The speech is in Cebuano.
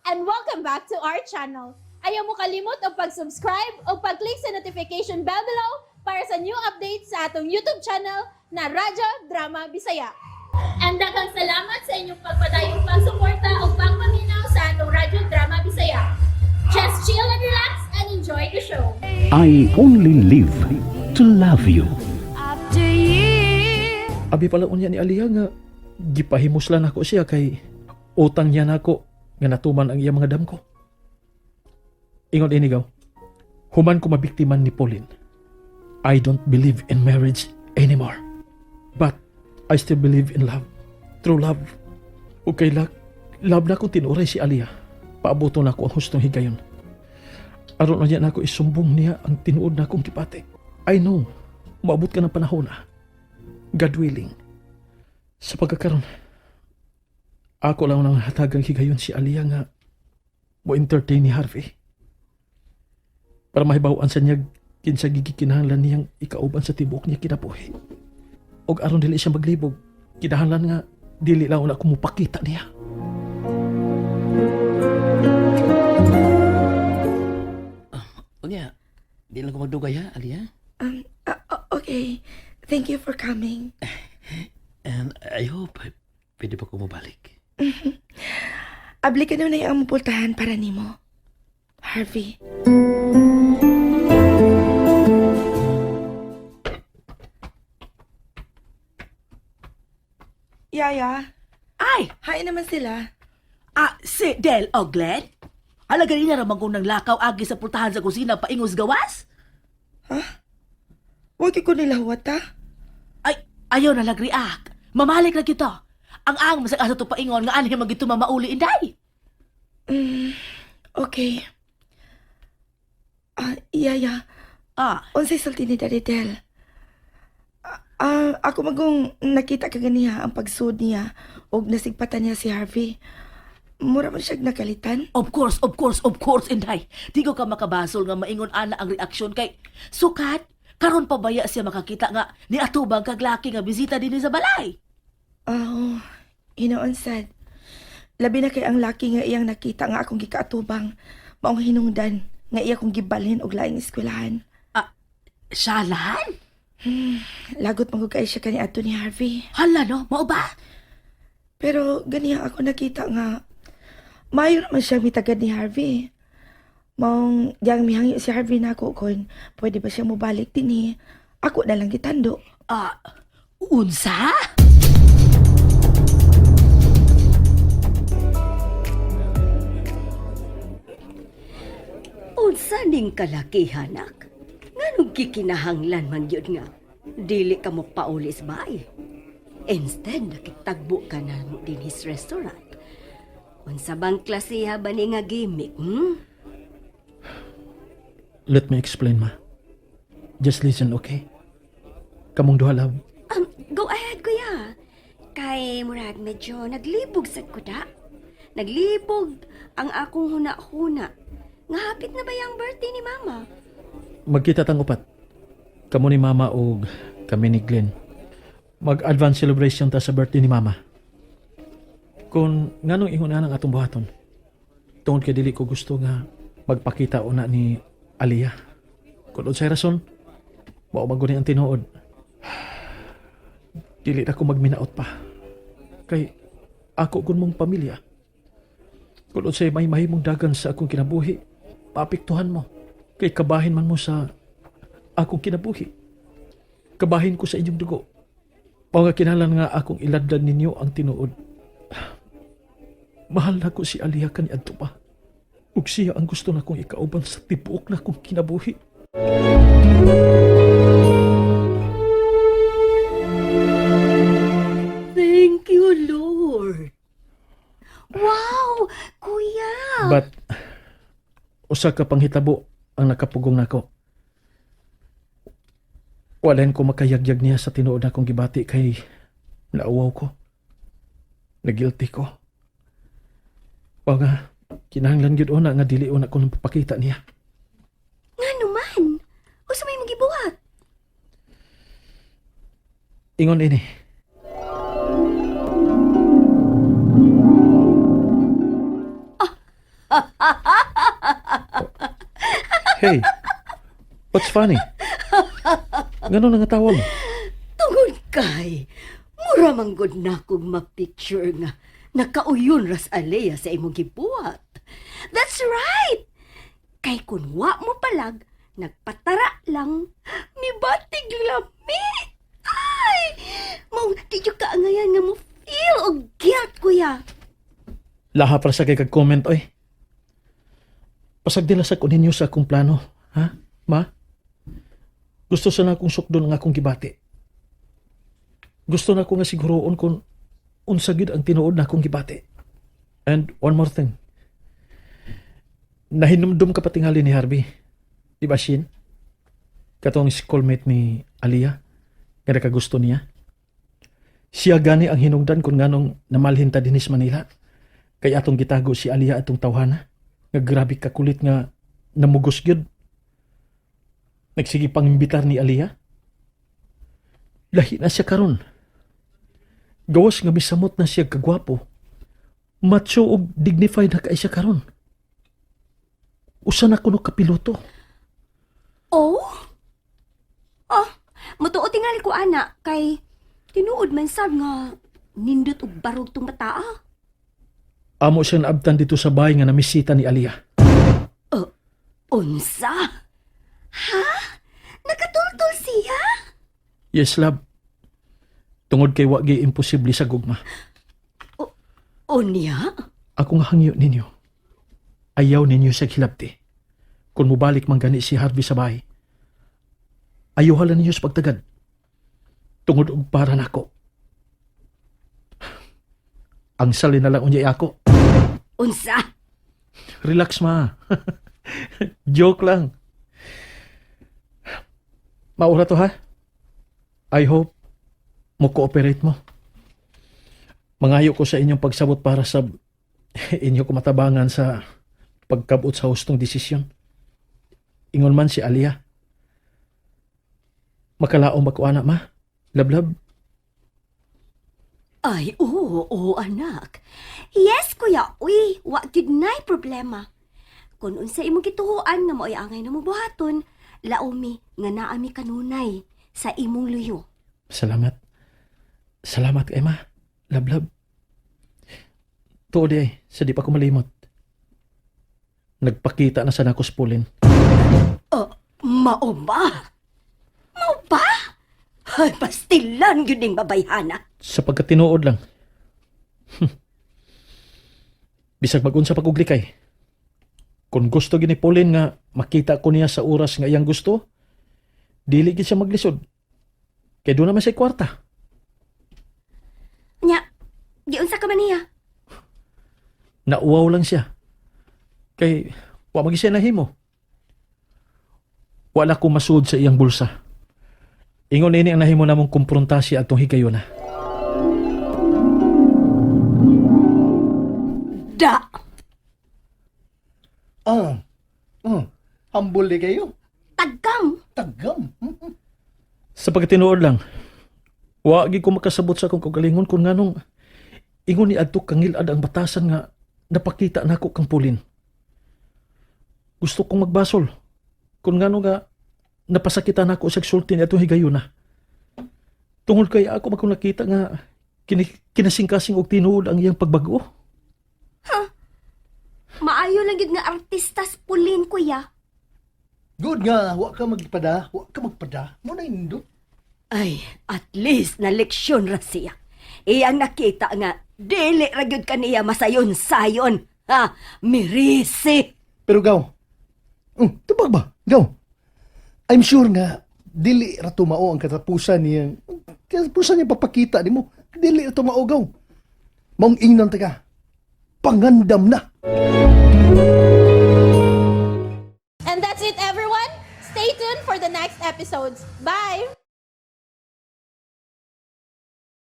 And welcome back to our channel. Ayaw mo kalimot og pag-subscribe o pag-click sa notification bell below para sa new updates sa atong YouTube channel na Radyo Drama Bisaya. And daghang salamat sa inyong pagpadayong pagsuporta o pagpaminaw sa atong Radyo Drama Bisaya. Just chill and relax and enjoy the show. I only live to love you. After years. Abi pala unya ni Aliyah nga gipahimuslan ako siya kay utang niya nako nga natuman ang iya mga damko. Ingon inigaw, human ko mabiktiman ni Pauline. I don't believe in marriage anymore. But I still believe in love. True love. Ug kay love na akong tinuray si Aliyah. Paabuto na ako ang hustong higayon. Aron na niya nako isumbong niya ang tinuod na akong gibati. I know, maabot ka ng panahon na. God willing. Sa pagkakaroon, ako lang nang hatagang higayon si Aliyah nga mo entertain ni Harvey. Para mahibaw-an sa niya kinsa gikinahanglan niyang ikauban sa tibuok niya kinabuhi. Og aron dili siya maglibog, kinahanglan nga dili lang una ko mupakita niya. Unya, di lang ko magdugay ha, Aliyah. Okay. Thank you for coming. And I hope pwede pa ko mabalik. Abli ka naman na ang mapultahan para nimo. Harvey. Yaya, Ay, hain naman sila. ah, si Del o Glenn? Ala ganina ramang kong nanglakaw agi sa pultahan sa kusina paingos gawas? Huwag ko nila huwat, ha? Ay, ayaw na lagriak. Mamalik na kita. Ang ang masag asa to paingon nga anhi magito mamauli inday. Okay. Ah, Yaya, Ah, unsay sulti ni Daddy Del? Ako magong nakita ka ganiha ang pagsud niya og nasigpatan niya si Harvey. Mura man siya nakalitan. of course, of course, of course, inday. Di ko ka makabasol nga maingon ana ang reaksyon kay sukat. Karon pa baya siya makakita nga ni atubang kaglaki nga bisita dinhi sa balay. Oh, hinoon sad. Labi na kay ang laki nga iyang nakita nga akong gikaatubang maong hinungdan nga iya kong gibalhin og laing eskwelahan. Ah, Siyalan? Lagot man gud kay siya kani adto ni Harvey. Hala no, mao ba? Pero ganiha ako nakita nga maayo naman siya mitagad ni Harvey. Maong yang mihangyo si Harvey nako kon pwede ba siya mobalik dinhi. Ako na lang gitando. Ah, unsa? Unsa ning kalakihan, nak? Nganong gikinahanglan man yun nga? Dili ka mo pauli sa bahay. Instead, nakitagbo ka na mo din his restaurant. Unsa bang klasiha ba ni nga gimmick, Let me explain, ma. Just listen, okay? Kamong duha, love. Go ahead, kuya. Kay murag medyo naglibog sad ko da. Naglibog ang akong huna-huna. Nga hapit na ba yung birthday ni mama? Magkita tang upat. Kamo ni Mama og kami ni Glenn. Mag-advance celebration ta sa birthday ni Mama. Kung nganong ingon ang atong buhaton. Tungod kay dili ko gusto nga magpakita una ni Aliyah. Kung unsay rason, mao man guni ang tinuod. Dili na ko magminaot pa. Kay ako gun mong pamilya. Kung unsay may mahimong dagan sa akong kinabuhi, paapektuhan mo. Kay kabahin man mo sa akong kinabuhi. Kabahin ko sa inyong dugo. Mao nga kinahanglan nga akong iladlad ninyo ang tinuod. Mahal na ko si Aliyah kaniadto pa. Ug siya ang gusto na kong ikauban sa tibuok na kong kinabuhi. Thank you, Lord. Wow, kuya. But usa ka panghitabo ang nakapugong nako. Wala ko makayagyag niya sa tinuod akong gibati kay nauwaw ko. Nagilty ko. Wa nga, kinahanglan gyud una nga dili una ko nang papakita niya. Ngano man? Usa may magibuhat. Ingon ini. Hey, what's funny? Ngano nangatawa mo? Tungod kay, mura man gud na kog ma-picture nga nakauyon ras Alea sa imong gibuhat. That's right! Kay kun wa mo palag, nagpatara lang, mibatig lami. Ay! Mong di jud ka angayan nga mo feel og guilt, kuya. Laha para sa kay kag-comment, oy. Pasagdila sa ko ninyo sa akong plano, ha? Ma? Gusto sana akong sukdon ang akong gibati. Gusto na ko nga siguroon kung unsa gyud ang tinuod na akong gibati. And one more thing. Nahinumdum ka patingali ni Harvey. Di ba, Shin? Katong schoolmate ni Aliyah. Nga nakagusto niya. Siya gani ang hinungdan kung nganong namalhin ta dinhi sa Manila. Kay atong gitago si Aliyah atong tawhana. Nga grabe kakulit nga namugos gyud. Nagsige pang imbitar ni Aliyah. Lahi na siya karon. Gawas nga misamot na siya kagwapo. Macho og dignified na kay siya karon. Usa na kuno kapiloto. Oh? Oh, mutuo tingali ko ana kay tinuod man sad nga nindot og barog tong bataa. Amo siya naabtan dito sa bahay nga namisita ni Aliyah. Unsa? Ha? Nakatultol siya? Yes, love. Tungod kay wa gyud imposible sa gugma. Unya? Ako nga hangyo ninyo. Ayaw ninyo sa hilabti. Kung mubalik man gani si Harvey sa bahay, ayaw hala ninyo sa pagtagad. Tungod og para nako. Ang sali na lang unya ako. Unsa? Relax ma. Joke lang. Maura to ha. I hope mo cooperate mo. Mangayo ko sa inyong pagsabot para sa inyo kumatabangan sa pagkabot sa hustong desisyon. Ingon man si Alia. Makalaom ba ko ana ma? Lablab. Ay, oo, oo, anak. Yes, kuya. Uy, wa gyud nay problema. Kung unsa imong gituhuan nga maoy angay na mo buhaton, laomi nga naami kanunay sa imong luyo. Salamat. Salamat kay ma. Lablab. Tuod eh, sa di pa ko malimot. Nagpakita na sa nako sa Pauline. Oh, mao ba? Mao ba? Ay, pastilan gyud ning babayhana. Sa pagkatinuod lang. Bisag magunsa pag kay. Kung gusto gini Pauline nga makita ko niya sa oras nga iyang gusto, dili gid siya maglisod. Kay doon naman siya kwarta. Nya, giunsa ka man niya? Nauwaw lang siya. Kay wa magi siya nahimo. Wala ko masuod sa iyang bulsa. Ingon ini ang nahimo namong kumprontasya atong higayuna. Da. Ah, humble di kayo. Tagam. Tagam. Sa pagkatinuod lang, wa gi ko makasabot sa akong kaugalingon kung nganong ingon ni adto kangilad ang batasan nga napakita nako kang Pulin. Gusto kong magbasol. Kung ngano nga napasakitan nako sa sulti ni atong higayuna. Tungod kay ako makong nakita nga kinasingkasing og tinuod ang iyang pagbag-o. Maayo lang gyud nga artista sa Pulin, kuya. Good nga, wa ka magpada, wa ka magpada. Mo na indot. Ay, at least na leksyon ra siya. Iyang nakita nga, dili ra gyud kaniya masayon-sayon. Ha, mirisi. Pero gaw, tubag ba? Gaw. I'm sure nga, dili ra tumao ang katapusan niya. Katapusan niya papakita nimo. Dili ra tumao gaw. Maong ingnan ta ka. Pangandam na. And that's it, everyone. Stay tuned for the next episodes. Bye!